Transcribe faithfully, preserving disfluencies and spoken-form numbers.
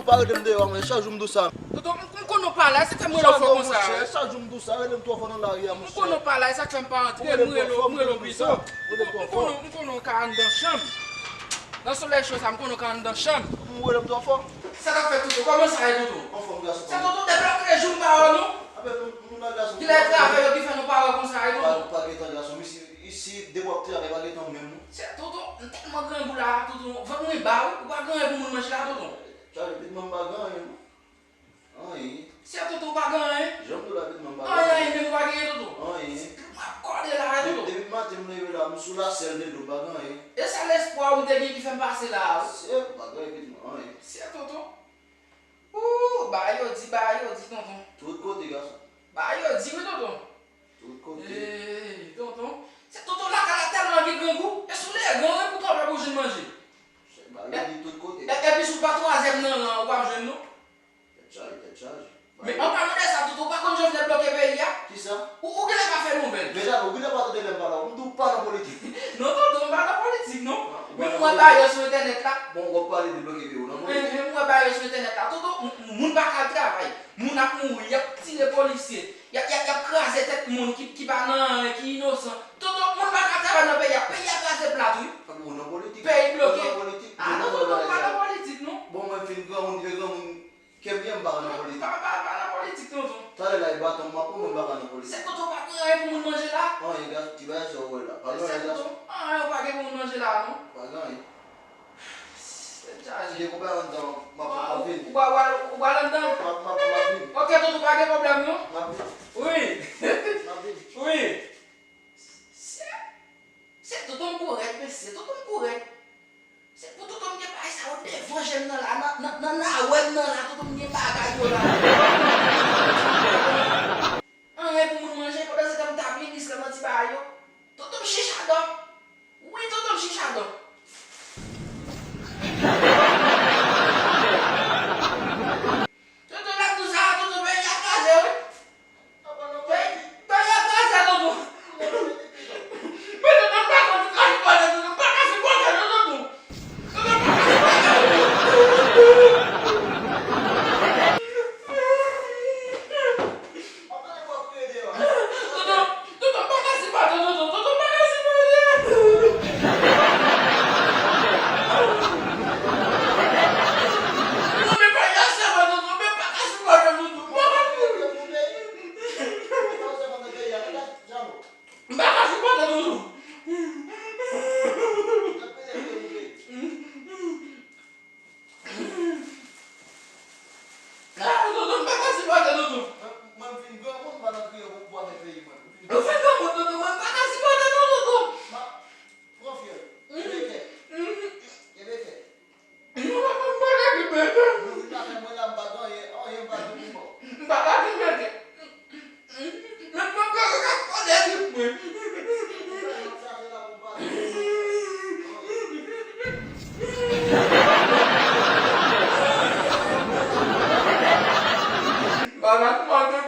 Pa rete m deyò, men chak jou m di w sa. Tonton, m, m konnen w pa la, se fè m rele w fò konsa. Chak jou m di w sa, rele m twò fò nan lari a, monchè. M konnen w pa la, e sa k fè m pa antre, m rele w, m rele w pito. M konnen, m konnen, m konnen w ka anndan chanm. Nan solèy cho sa, m konnen w ka anndan chanm. M rele m twò fò. Sa k ap fèt, Tonton? Kòman sa ye, Tonton? Anfòm, gason. Sa, Tonton, depi lòtrejou m pa wè w, non. Apre nou, nou la, gason. Kilè travay yo ki fè nou pa wè konsa, ye, Tonton? Pa, pa gentan, gason. Isi, isi, depi w ap travay, pa gentan menm, non. Se, Tonton, m tèlman grangou la, Tonton. Vant mwen ba, wi. Ou pa gen anyen pou moun manje la, Tonton. Chale, pitit mwen, m pa gen anyen, non. Anyen. Se, Tonton, ou pa gen anyen? Jan m di w la, pitit mwen, m pa gen anyen. Anyen, anyen, menm ou pa gen anyen, Tonton? Anyen. Se pou m ap kòde la, Tonton. Depi maten m leve la, m sou lasèl de dlo, m pa gen anyen. E sa lespwa ou te gen ki fè m pase la a, wi? Se, m pa gen anyen, pitit mwen, anyen. Se, Tonton. Ooh, bagay yo di, bagay yo di, Tonton. Tout kote, gason. Bagay yo di, wi, Tonton. Tout kote. Ee, Tonton. Se, Tonton, lakay la tèlman gen grangou. E sou legan, wi, pou kanpe pou jwenn manje. Se bagay yo di tout kote. E, epi si w pa twazyèm nan ran, ou p ap jwenn, non. Tèt chaje, tèt chaje. Men an palan de sa, Tonton, ou pa konn Jovenel bloke peyi a? Kisa? Ou, ou genlè pa fè nouvèl. Medam, ou genlè pa tande lè m pale a w. M di w pa nan politik. Non, Tonton, m pa nan politik, non. Men m wè bagay yo sou entènèt la. Bon, w ap pale de bloke peyi w nan politik. Men, men m wè bagay yo sou entènèt la. Tonton, m, m, moun pa ka al travay. Moun ap mouri, y ap tire polisye. Y ap, y ap, y ap kraze tèt moun ki, ki pa nan anyen, ki inosan. Tonton, moun pa ka travay nan peyi a. Peyi a kraze plat, wi. Ou nan politik. Peyi bloke. Ou nan politik. Ah, non, Tonton, m pa nan politik, non. Bon, mwen fin granmoun, rive granmoun, kè m byen, m pa nan politik. Pa, pa, pa nan politik, Tonton. Talè la, e baton m ap pran, mwen pa ka nan politik. Se, Tonton, pa gen anyen pou moun manje la? Anyen, gas, ti bagay sa w wè la. Pa gen anyen, gas. Tonton, anyen ou pa gen pou moun manje la, non. Pa gen anyen. Tèt chaje. Si gen konpè anndan, m ap, m ap vini. Ou pa, ou pa, ou pa anndan? M ap, m ap, m ap vini. Ok, Tonton, pa gen pwoblèm, non. M ap vini. Wi. M ap vini. Wi. Se, se Tonton m korèk, mesye, Tonton m korèk. Se pou Tonton m gen bagay sa yo devan je m nan la, nan, nan, nan nawè m nan la, Tonton m gen bagay yo la. Anyen pou moun manje, pandan se tan m t ap li, li sèlman ti bagay yo. Tonton m chichadò. Wi, Tonton m chichadò. Tonton, lè m di w sa, Tonton, peyi a kraze, wi. Peyi, peyi a kraze, Tonton. Men Tonton, m pa ka sipòte, Tonton, m pa ka sipòte, non, Tonton. Tonton, m pa ka sipòte, Tonton. Tonton, Tonton, m pa ka sipòte, Tonton. Tonton, m pa ka sipòte. Non, men pa ka sipòte, Tonton. Men pa ka sipòte, Tonton. M pa ka sipòte. M pa ka sipòte, Tonton. Ah, Tonton, m pa ka sipòte, Tonton. Mwen, mwen, m fin granmoun, m pa nan kriye pou, pou afè peyi mwen. Ou fin granmoun, Tonton, mwen, m pa ka sipòte, non, Tonton. Ma, pran fyèl. Kenbe kè. Kenbe kè. Non, papa, m pa ka kenbe kè. Nou vin nan men mwen la, m pa gen anyen, anyen m pa gen pou mò. M pa ka kenbe kè. Men mwen pa ka konnen li mwen. Bagay mwen te